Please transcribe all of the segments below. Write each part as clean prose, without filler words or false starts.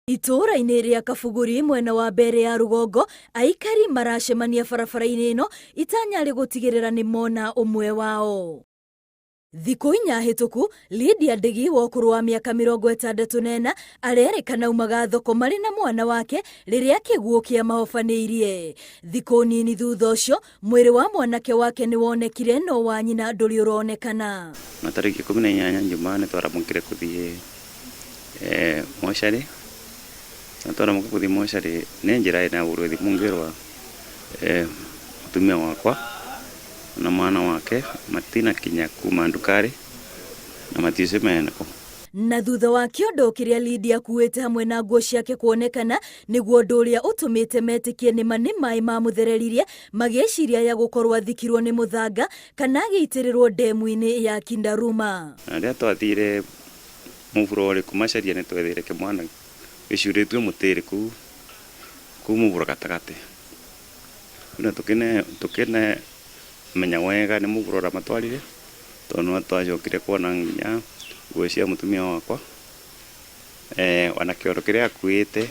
Itũũra-inĩ rĩa Kabuguri mwena wa mbere ya rũgongo, aikari maracemania barabara-inĩ ĩno itanya rĩ gũtigĩrĩra nĩ mona ũmwe wao. Thikũ 4 hĩtũku, Lydia Ndigi wa ũkũrũ wa mĩaka 64 arerĩkana aumaga thoko marĩ na mwana wake rĩrĩa kĩguũ kĩamahobanĩirie. Thikũ nini thutha ũcio, mwĩrĩ wa mwanake wake nĩ wonekire no wa nyina ndũrĩ ũronekana. Na tarĩki 18 Njumaa nĩ twaramũkire kũthiĩ mocarĩ, na twaramũka kũthiĩ mocarĩ nĩ njĩra ĩna ũrwo thimũ ngĩrwa mũtumia wakwa na mwana wake matinakinya kuma ndukari na matiũci menako. Na thutha wa kĩondo kĩrĩa Lydia akuĩte hamwe na nguo ciake kuonekana, nĩguo ũndũ ũrĩa ũtũmĩte metĩkie nĩma nĩ maĩ mamũthereririe, magĩciria ya gũkorwo athikirwo nĩ mũthanga kana agĩitĩrĩrwo ndemu-inĩ ya Kindaruma. Na rĩrĩa twathire mũburo rĩ kũmacaria nĩ twethire kĩmwana gĩcurĩtio mũtĩrĩ kũu kũu mũburo gatagatĩ. Na tũkĩne menya wega nĩ mũburo ũrĩa matwarire, tondũ no twacokire kuona nginya nguo cia mũtumia wakwa, ona kĩondo kĩrĩa akuĩte,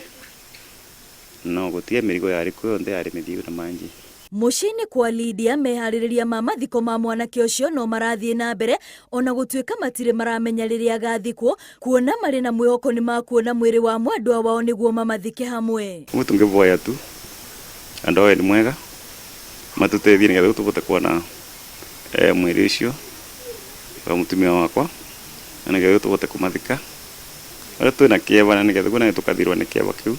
no gũtirĩ mĩrigo yarĩ kuo yothe yarĩ mĩthiu na manji. Mũciĩ-inĩ kwa Lydia meharĩrĩria ma mathiko ma mwanake ũcio no marathiĩ na mbere ona gũtuĩka matirĩ maramenya rĩrĩa agathikwo, kuona marĩ na mwĩhoko nĩ makuona mwĩrĩ wa mwendwa wao nĩguo mamathike hamwe. Ũguo tũngĩvoya tu andũ a wendi mwega matũteithie nĩgetha tũbote kuona mwĩrĩ ũcio wa mũtumia wakwa na nĩgetha tũbote kũmathika. Ũrĩa twĩna kĩeva na nĩgetha kuona tũkathirwo nĩ kĩeva kĩu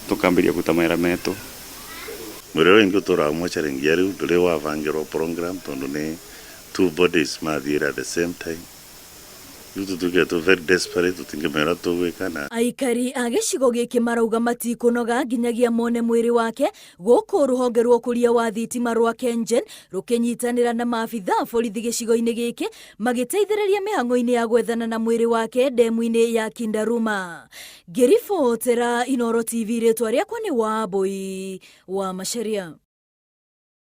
tũkambĩrĩria kũruta mawĩra metũ. Mwĩrĩ ũrĩa ũngĩ ũtũraga mocarĩ nginya rĩu ndũrĩ wabangĩrwo program tondũ nĩ two bodies mathiĩre at the same time. Rĩu tũtuĩkĩte tũ very desperate tũtingĩmera tũgwĩka na Aikari a gĩcigo gĩkĩ marauga matikũnoga nginyagia mone mwĩrĩ wake gũkũ rũhonge rwa ũkũria wa thitima rwa KenGen rũkĩnyitanĩra na maabitha a borithi gĩcigo-inĩ gĩkĩ magĩteithĩrĩria mĩhang'o-inĩ ya gwethana na mwĩrĩ wake ndemu-inĩ ya Kindaruma. Ngĩribotera Inooro TV, rĩtwa rĩakwa nĩ Wambui wa Macharia.